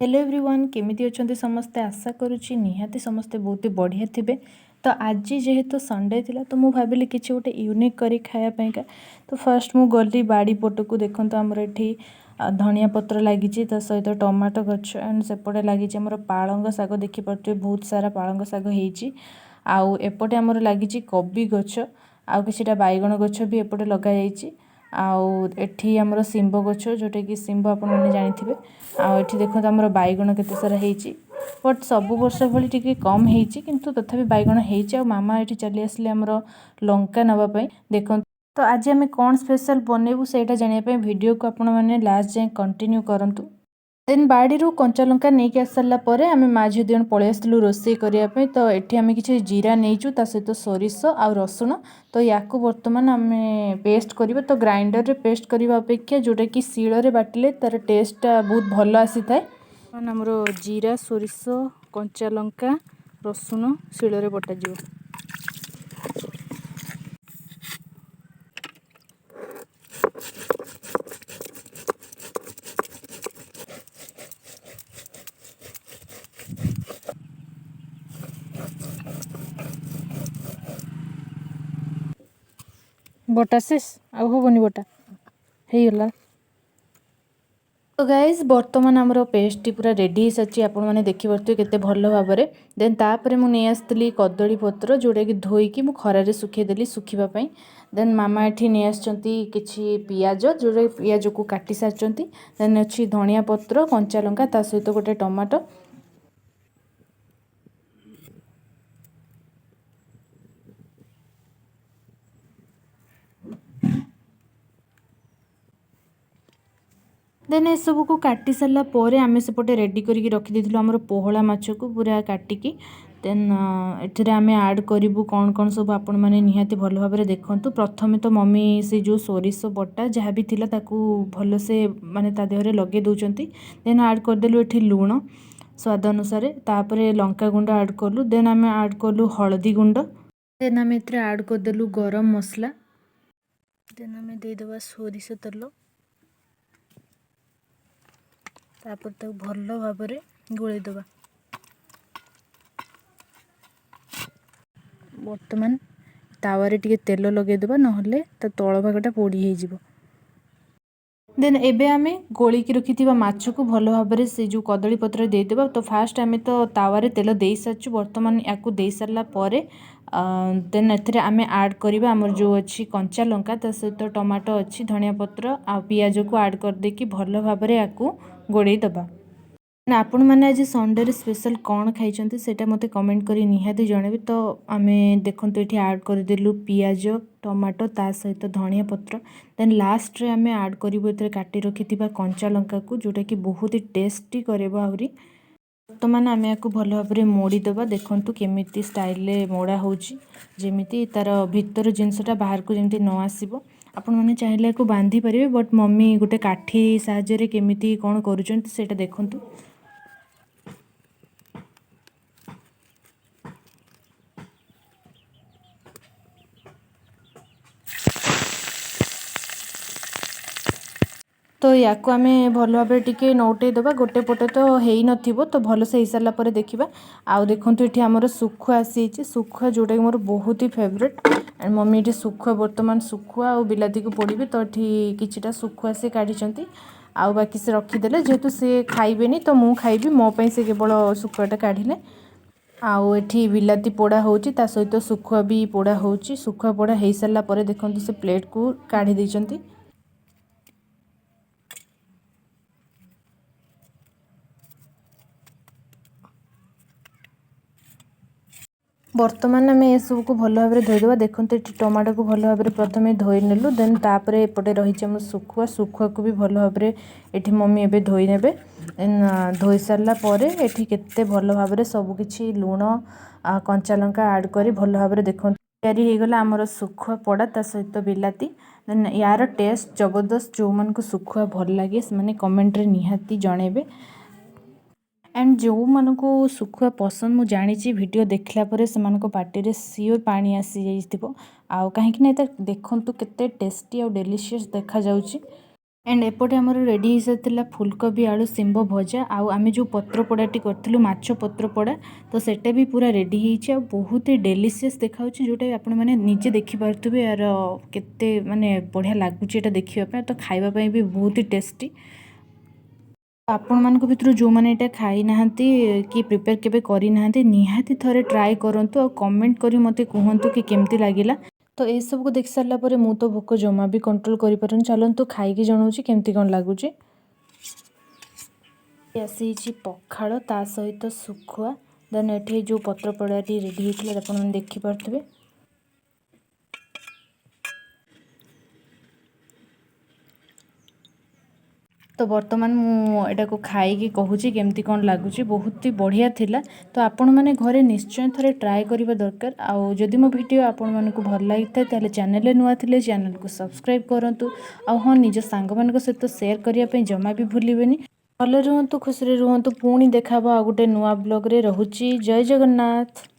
Hello everyone, କେମିତି ଅଛନ୍ତି ସମସ୍ତେ? ଆଶା କରୁଛି ନିହାତି ସମସ୍ତେ ବହୁତ ବଢ଼ିଆ ଥିବେ। ତ ଆଜି ଯେହେତୁ ସଣ୍ଡେ ଥିଲା, ତ ମୁଁ ଭାବିଲି କିଛି ଗୋଟେ ୟୁନିକ୍ କରି ଖାଇବା ପାଇଁକା। ତ ଫାର୍ଷ୍ଟ ମୁଁ ଗଲି ବାଡ଼ି ପଟକୁ। ଦେଖନ୍ତୁ, ଆମର ଏଠି ଧନିଆ ପତ୍ର ଲାଗିଛି, ତା ସହିତ ଟମାଟୋ ଗଛ ଆଣ୍ଡ ସେପଟେ ଲାଗିଛି ଆମର ପାଳଙ୍ଗ ଶାଗ। ଦେଖିପାରୁଥିବେ, ବହୁତ ସାରା ପାଳଙ୍ଗ ଶାଗ ହେଇଛି। ଆଉ ଏପଟେ ଆମର ଲାଗିଛି କୋବି ଗଛ, ଆଉ କିଛିଟା ବାଇଗଣ ଗଛ ବି ଏପଟେ ଲଗାଯାଇଛି। ଆଉ ଏଠି ଆମର ଶିମ୍ବ ଗଛ, ଯେଉଁଟାକି ଶିମ୍ବ ଆପଣମାନେ ଜାଣିଥିବେ। ଆଉ ଏଠି ଦେଖନ୍ତୁ, ଆମର ବାଇଗଣ କେତେ ସାରା ହେଇଛି, ବଟ୍ ସବୁ ବର୍ଷ ଭଳି ଟିକେ କମ୍ ହେଇଛି, କିନ୍ତୁ ତଥାପି ବାଇଗଣ ହେଇଛି। ଆଉ ମାମା ଏଠି ଚାଲି ଆସିଲେ ଆମର ଲଙ୍କା ନେବା ପାଇଁ। ଦେଖନ୍ତୁ, ତ ଆଜି ଆମେ କ'ଣ ସ୍ପେଶାଲ୍ ବନେଇବୁ, ସେଇଟା ଜାଣିବା ପାଇଁ ଭିଡ଼ିଓକୁ ଆପଣମାନେ ଲାଷ୍ଟ ଯାଏଁ କଣ୍ଟିନ୍ୟୁ କରନ୍ତୁ। ଦେନ୍ ବାଡ଼ିରୁ କଞ୍ଚା ଲଙ୍କା ନେଇକି ଆସିସାରିଲା ପରେ ଆମେ ମା ଝିଅ ଦୁଇ ଜଣ ପଳେଇ ଆସିଥିଲୁ ରୋଷେଇ କରିବା ପାଇଁ। ତ ଏଠି ଆମେ କିଛି ଜିରା ନେଇଛୁ, ତା ସହିତ ସୋରିଷ ଆଉ ରସୁଣ। ତ ୟାକୁ ବର୍ତ୍ତମାନ ଆମେ ପେଷ୍ଟ କରିବା। ତ ଗ୍ରାଇଣ୍ଡରରେ ପେଷ୍ଟ କରିବା ଅପେକ୍ଷା ଯେଉଁଟାକି ଶିଳରେ ବାଟିଲେ ତା'ର ଟେଷ୍ଟଟା ବହୁତ ଭଲ ଆସିଥାଏ। ଆମର ଜିରା, ସୋରିଷ, କଞ୍ଚା ଲଙ୍କା, ରସୁଣ ଶିଳରେ ବଟାଯିବ। ବଟା ଶେଷ, ଆଉ ହବନି, ବଟା ହେଇଗଲା। ତ ଗାଇଜ୍, ବର୍ତ୍ତମାନ ଆମର ପେଷ୍ଟଟି ପୁରା ରେଡ଼ି ହେଇସାରିଛି। ଆପଣମାନେ ଦେଖିପାରୁଥିବେ କେତେ ଭଲ ଭାବରେ। ଦେନ୍ ତାପରେ ମୁଁ ନେଇ ଆସିଥିଲି କଦଳୀ ପତ୍ର, ଯେଉଁଟାକି ଧୋଇକି ମୁଁ ଖରାରେ ଶୁଖେଇଦେଲି ଶୁଖିବା ପାଇଁ। ଦେନ୍ ମାମା ଏଠି ନେଇ ଆସିଛନ୍ତି କିଛି ପିଆଜ, ଯେଉଁଟାକି ପିଆଜକୁ କାଟି ସାରିଛନ୍ତି। ଦେନ୍ ଅଛି ଧନିଆ ପତ୍ର, କଞ୍ଚା ଲଙ୍କା, ତା ସହିତ ଗୋଟେ ଟମାଟୋ। ଦେନ୍ ଏସବୁକୁ କାଟି ସାରିଲା ପରେ ଆମେ ସେପଟେ ରେଡ଼ି କରିକି ରଖିଦେଇଥିଲୁ ଆମର ପୋହଳା ମାଛକୁ ପୁରା କାଟିକି। ଦେନ୍ ଏଥିରେ ଆମେ ଆଡ଼୍ କରିବୁ କ'ଣ କ'ଣ ସବୁ, ଆପଣମାନେ ନିହାତି ଭଲ ଭାବରେ ଦେଖନ୍ତୁ। ପ୍ରଥମେ ତ ମମି ସେ ଯେଉଁ ସୋରିଷ ବଟା ଯାହା ବି ଥିଲା, ତାକୁ ଭଲସେ ମାନେ ତା ଦେହରେ ଲଗେଇ ଦେଉଛନ୍ତି। ଦେନ୍ ଆଡ଼୍ କରିଦେଲୁ ଏଠି ଲୁଣ ସ୍ୱାଦ ଅନୁସାରେ। ତାପରେ ଲଙ୍କା ଗୁଣ୍ଡ ଆଡ଼୍ କଲୁ। ଦେନ୍ ଆମେ ଆଡ଼୍ କଲୁ ହଳଦୀ ଗୁଣ୍ଡ। ଦେନ୍ ଆମେ ଏଥିରେ ଆଡ଼୍ କରିଦେଲୁ ଗରମ ମସଲା। ଦେନ୍ ଆମେ ଦେଇଦେବା ସୋରିଷ ତେଲ। ତାପରେ ତାକୁ ଭଲ ଭାବରେ ଗୋଳେଇ ଦେବା। ବର୍ତ୍ତମାନ ତାୱାରେ ଟିକେ ତେଲ ଲଗେଇଦେବା, ନହେଲେ ତା ତଳ ଭାଗଟା ପୋଡ଼ି ହେଇଯିବ। ଦେନ୍ ଏବେ ଆମେ ଗୋଳିକି ରଖିଥିବା ମାଛକୁ ଭଲ ଭାବରେ ସେ ଯେଉଁ କଦଳୀ ପତ୍ରରେ ଦେଇଦେବା। ତ ଫାଷ୍ଟ ଆମେ ତ ତାୱାରେ ତେଲ ଦେଇସାରିଛୁ। ବର୍ତ୍ତମାନ ୟାକୁ ଦେଇସାରିଲା ପରେ ଦେନ୍ ଏଥିରେ ଆମେ ଆଡ଼୍ କରିବା ଆମର ଯେଉଁ ଅଛି କଞ୍ଚା ଲଙ୍କା, ତା ସହିତ ଟମାଟୋ ଅଛି, ଧନିଆ ପତ୍ର ଆଉ ପିଆଜକୁ ଆଡ଼୍ କରିଦେଇକି ଭଲ ଭାବରେ ୟାକୁ ଗୋଳେଇ ଦେବା। ନା, ଆପଣମାନେ ଆଜି ସଣ୍ଡେରେ ସ୍ପେଶାଲ୍ କ'ଣ ଖାଇଛନ୍ତି, ସେଇଟା ମୋତେ କମେଣ୍ଟ କରି ନିହାତି ଜଣାଇବେ। ତ ଆମେ ଦେଖନ୍ତୁ, ଏଠି ଆଡ଼୍ କରିଦେଲୁ ପିଆଜ, ଟମାଟୋ, ତା ସହିତ ଧନିଆ ପତ୍ର। ଦେନ୍ ଲାଷ୍ଟରେ ଆମେ ଆଡ଼୍ କରିବୁ ଏଥିରେ କାଟି ରଖିଥିବା କଞ୍ଚା ଲଙ୍କାକୁ, ଯେଉଁଟାକି ବହୁତ ଟେଷ୍ଟି କରିବ ଆହୁରି। ବର୍ତ୍ତମାନ ଆମେ ୟାକୁ ଭଲ ଭାବରେ ମୋଡ଼ିଦେବା। ଦେଖନ୍ତୁ କେମିତି ଷ୍ଟାଇଲରେ ମୋଡ଼ା ହେଉଛି, ଯେମିତି ତା'ର ଭିତର ଜିନିଷଟା ବାହାରକୁ ଯେମିତି ନ ଆସିବ। ଆପଣମାନେ ଚାହିଁଲେ ୟାକୁ ବାନ୍ଧି ପାରିବେ, ବଟ୍ ମମି ଗୋଟେ କାଠି ସାହାଯ୍ୟରେ କେମିତି କ'ଣ କରୁଛନ୍ତି, ସେଇଟା ଦେଖନ୍ତୁ। ତ ୟାକୁ ଆମେ ଭଲ ଭାବରେ ଟିକେ ନଉଟେଇ ଦେବା। ଗୋଟେ ପଟେ ତ ହେଇନଥିବ, ତ ଭଲସେ ହେଇସାରିଲା ପରେ ଦେଖିବା। ଆଉ ଦେଖନ୍ତୁ, ଏଠି ଆମର ଶୁଖୁଆ ଆସିଯାଇଛି, ଶୁଖୁଆ ଯେଉଁଟାକି ମୋର ବହୁତ ହି ଫେଭରେଟ୍। ଆଣ୍ଡ ମମି ଏଠି ଶୁଖୁଆ, ବର୍ତ୍ତମାନ ଶୁଖୁଆ ଆଉ ବିଲାତିକୁ ପୋଡ଼ିବେ। ତ ଏଠି କିଛିଟା ଶୁଖୁଆ ସେ କାଢ଼ିଛନ୍ତି, ଆଉ ବାକି ସେ ରଖିଦେଲେ। ଯେହେତୁ ସେ ଖାଇବେନି, ତ ମୁଁ ଖାଇବି, ମୋ ପାଇଁ ସେ କେବଳ ଶୁଖୁଆଟା କାଢ଼ିଲେ। ଆଉ ଏଠି ବିଲାତି ପୋଡ଼ା ହେଉଛି, ତା ସହିତ ଶୁଖୁଆ ବି ପୋଡ଼ା ହେଉଛି। ଶୁଖୁଆ ପୋଡ଼ା ହେଇସାରିଲା ପରେ ଦେଖନ୍ତୁ, ସେ ପ୍ଲେଟ୍କୁ କାଢ଼ି ଦେଇଛନ୍ତି। ବର୍ତ୍ତମାନ ଆମେ ଏସବୁକୁ ଭଲ ଭାବରେ ଧୋଇଦେବା। ଦେଖନ୍ତୁ, ଏଠି ଟମାଟୋକୁ ଭଲ ଭାବରେ ପ୍ରଥମେ ଧୋଇ ନେଲୁ। ଦେନ୍ ତାପରେ ଏପଟେ ରହିଛି ଆମର ଶୁଖୁଆ। ଶୁଖୁଆକୁ ବି ଭଲ ଭାବରେ ଏଠି ମମି ଏବେ ଧୋଇ ନେବେ। ଦେନ୍ ଧୋଇ ସାରିଲା ପରେ ଏଠି କେତେ ଭଲ ଭାବରେ ସବୁକିଛି ଲୁଣ, କଞ୍ଚା ଲଙ୍କା ଆଡ଼୍ କରି ଭଲ ଭାବରେ ଦେଖନ୍ତୁ, ତିଆରି ହେଇଗଲା ଆମର ଶୁଖୁଆ ପୋଡ଼ା, ତା ସହିତ ବିଲାତି। ଦେନ୍ ୟାର ଟେଷ୍ଟ ଜବରଦସ୍ତ। ଯେଉଁମାନଙ୍କୁ ଶୁଖୁଆ ଭଲ ଲାଗେ, ସେମାନେ କମେଣ୍ଟରେ ନିହାତି ଜଣେଇବେ। ଆଣ୍ଡ ଯେଉଁମାନଙ୍କୁ ଶୁଖୁଆ ପସନ୍ଦ, ମୁଁ ଜାଣିଛି ଭିଡ଼ିଓ ଦେଖିଲା ପରେ ସେମାନଙ୍କ ପାଟିରେ ସିଓର ପାଣି ଆସିଯାଇଥିବ। ଆଉ କାହିଁକି ନା ଏଇଟା ଦେଖନ୍ତୁ, କେତେ ଟେଷ୍ଟି ଆଉ ଡେଲିସିୟସ୍ ଦେଖାଯାଉଛି। ଆଣ୍ଡ ଏପଟେ ଆମର ରେଡ଼ି ହେଇସାରିଥିଲା ଫୁଲକୋବି ଆଳୁ ଶିମ୍ବ ଭଜା, ଆଉ ଆମେ ଯେଉଁ ପତ୍ରପୋଡ଼ାଟି କରିଥିଲୁ ମାଛ ପତ୍ରପୋଡ଼ା, ତ ସେଇଟା ବି ପୁରା ରେଡ଼ି ହେଇଛି ଆଉ ବହୁତ ହି ଡେଲିସିୟସ୍ ଦେଖାହେଉଛି, ଯେଉଁଟା ଆପଣମାନେ ନିଜେ ଦେଖିପାରୁଥିବେ ଏହାର କେତେ ମାନେ ବଢ଼ିଆ ଲାଗୁଛି ଏଇଟା ଦେଖିବା ପାଇଁ, ତ ଖାଇବା ପାଇଁ ବି ବହୁତ ହି ଟେଷ୍ଟି। ଆପଣମାନଙ୍କ ଭିତରୁ ଯେଉଁମାନେ ଏଇଟା ଖାଇନାହାନ୍ତି କି ପ୍ରିପେୟାର କେବେ କରିନାହାନ୍ତି, ନିହାତି ଥରେ ଟ୍ରାଏ କରନ୍ତୁ ଆଉ କମେଣ୍ଟ କରି ମୋତେ କୁହନ୍ତୁ କି କେମିତି ଲାଗିଲା। ତ ଏସବୁକୁ ଦେଖି ସାରିଲା ପରେ ମୁଁ ତ ଭୋକ ଜମା ବି କଣ୍ଟ୍ରୋଲ୍ କରିପାରୁନି। ଚାଲନ୍ତୁ ଖାଇକି ଜଣାଉଛି କେମିତି କ'ଣ ଲାଗୁଛି। ଆସିଯାଇଛି ପଖାଳ, ତା ସହିତ ଶୁଖୁଆ, ଦେନ୍ ଏଠି ଯେଉଁ ପତ୍ରପୋଡ଼ାଟି ରେଡ଼ି ହେଇଥିଲା ଆପଣମାନେ ଦେଖିପାରୁଥିବେ। ତ ବର୍ତ୍ତମାନ ମୁଁ ଏଟାକୁ ଖାଇକି କହୁଛି କେମିତି କ'ଣ ଲାଗୁଛି। ବହୁତ ହି ବଢ଼ିଆ ଥିଲା। ତ ଆପଣମାନେ ଘରେ ନିଶ୍ଚୟ ଥରେ ଟ୍ରାଏ କରିବା ଦରକାର। ଆଉ ଯଦି ମୋ ଭିଡ଼ିଓ ଆପଣମାନଙ୍କୁ ଭଲ ଲାଗିଥାଏ, ତାହେଲେ ଚ୍ୟାନେଲରେ ନୂଆ ଥିଲେ ଚ୍ୟାନେଲକୁ ସବସ୍କ୍ରାଇବ୍ କରନ୍ତୁ, ଆଉ ହଁ, ନିଜ ସାଙ୍ଗମାନଙ୍କ ସହିତ ସେୟାର କରିବା ପାଇଁ ଜମା ବି ଭୁଲିବେନି। ଭଲରେ ରୁହନ୍ତୁ, ଖୁସିରେ ରୁହନ୍ତୁ। ପୁଣି ଦେଖା ହେବ ଆଉ ଗୋଟେ ନୂଆ ବ୍ଲଗ୍ରେ। ରହୁଛି, ଜୟ ଜଗନ୍ନାଥ।